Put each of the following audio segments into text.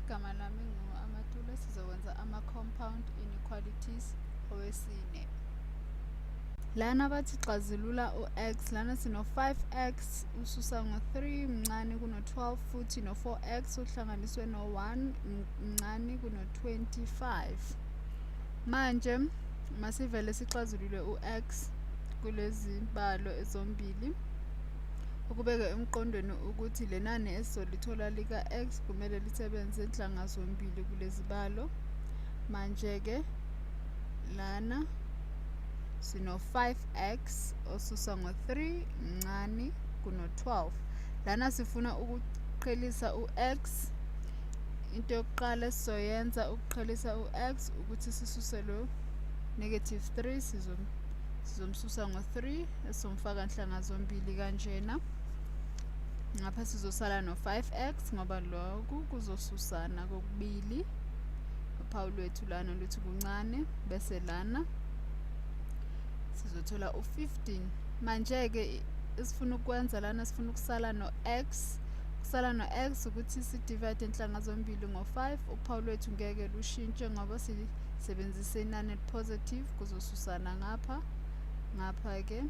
Igama lami ngu-Amatula, sizokwenza ama-compound inequalities owesine. Lana bathi xazulula u-x, lana sino-5x ususa ngo-3 mncane kuno-12 futhi no-4x uhlanganiswe no-1 mncane kuno-25. Manje masivele sixazulule u-x kulezi balo zombili. Ukubeka emqondweni ukuthi le nani esizolithola lika-x kumele lisebenze nhlanga zombili kulezi balo. Manje-ke lana sino-5x osusa ngo-3 mncane kuno-12. Lana sifuna ukuqhelisa u-x. Into yokuqala esizoyenza ukuqhelisa u-x ukuthi sisuse lo negative 3 sizomsusa ngo-3 esizomfaka nhlanga zombili kanjena. Ngapha sizosala no-5x ngoba lokhu kuzosusana kokubili. Uphawu lwethu lana luthi kuncane, bese lana sizothola u-15. Manje-ke esifuna ukwenza lana sifuna ukusala no-x. Kusala no-x ukuthi si-divide nhlanga zombili ngo-5. Uphawu lwethu ngeke lushintshe ngoba sisebenzise inani eli-positive, kuzosusana ngapha. Ngapha-ke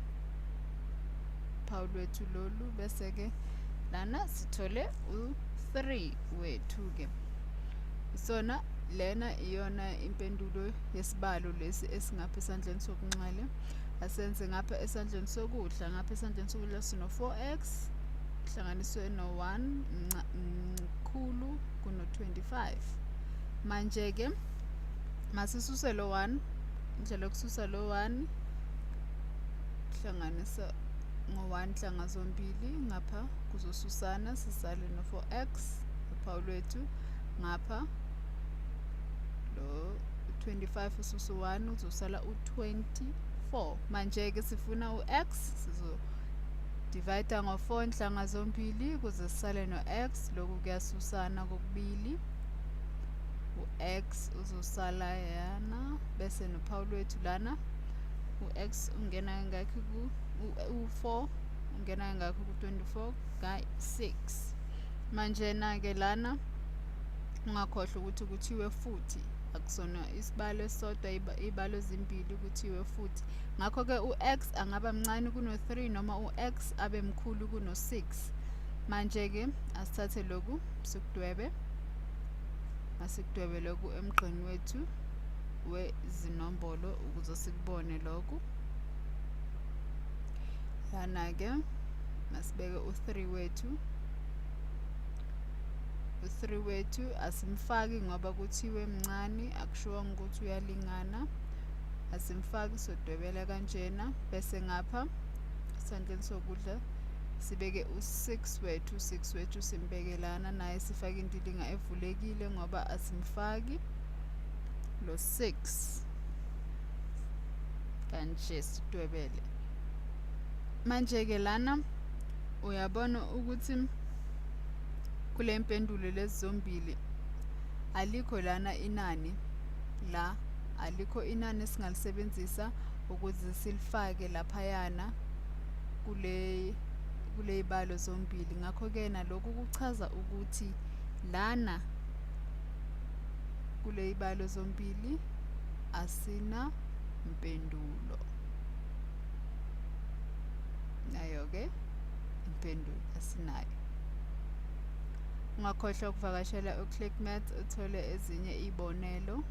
uphawu lwethu lolu, bese-ke lana sithole u-3 wethu-ke. Isona lena iyona impendulo yesibalo lesi esingapha esandleni sokunxele. Asenze ngapha esandleni sokudla. Ngapha esandleni sokudla sino-4x hlanganiswe no-1 mkhulu kuno-25. Manje-ke masisuse lo 1. Indlela yokususa lo 1, hlanganisa ngo-1 nhlanga zombili, ngapha kuzosusana sisale no-4x uphawu lwethu. Ngapha lo 25 ususa u-1 uzosala u-24. Manje-ke sifuna u-x, sizo-divide ngo-4 nhlanga zombili ukuze sisale no-x. Lokhu kuyasusana kokubili, u-x uzosala yana, bese nophawu lwethu lana u-x ungena kangakhi ku-4, ungena kangakhi ku-24, ka-6. Manjena-ke lana ungakhohlwa ukuthi kuthiwe futhi akusona isibalo esisodwa, iy'balo ezimbili kuthiwe futhi. Ngakho-ke u-x angaba mncane kuno-3 noma u-x abe mkhulu kuno-6. Manje-ke asithathe lokhu sikudwebe, asikudwebe lokhu emgqeni wethu wezinombolo ukuze sikubone lokhu. Lana-ke masibeke u-3 wethu. U-3 wethu asimfaki ngoba kuthiwe mncane, akushiwanga ukuthi uyalingana. Asimfaki, sodwebela kanjena, bese ngapha esandleni sokudla sibeke u-6 wethu. U-6 wethu simbeke lana, naye sifake indilinga evulekile ngoba asimfaki lo 6. Kanje sidwebele. Manje-ke lana uyabona ukuthi kule mpendulo lezi zombili alikho lana inani, la alikho inani esingalisebenzisa ukuze silifake laphayana kule kuley'balo zombili. Ngakho-ke nalokhu kuchaza ukuthi lana kuley'balo zombili asina mpendulo. Nayo-ke impendulo asinayo. Ungakhohlwa ukuvakashela uClickMaths uthole ezinye iy'bonelo.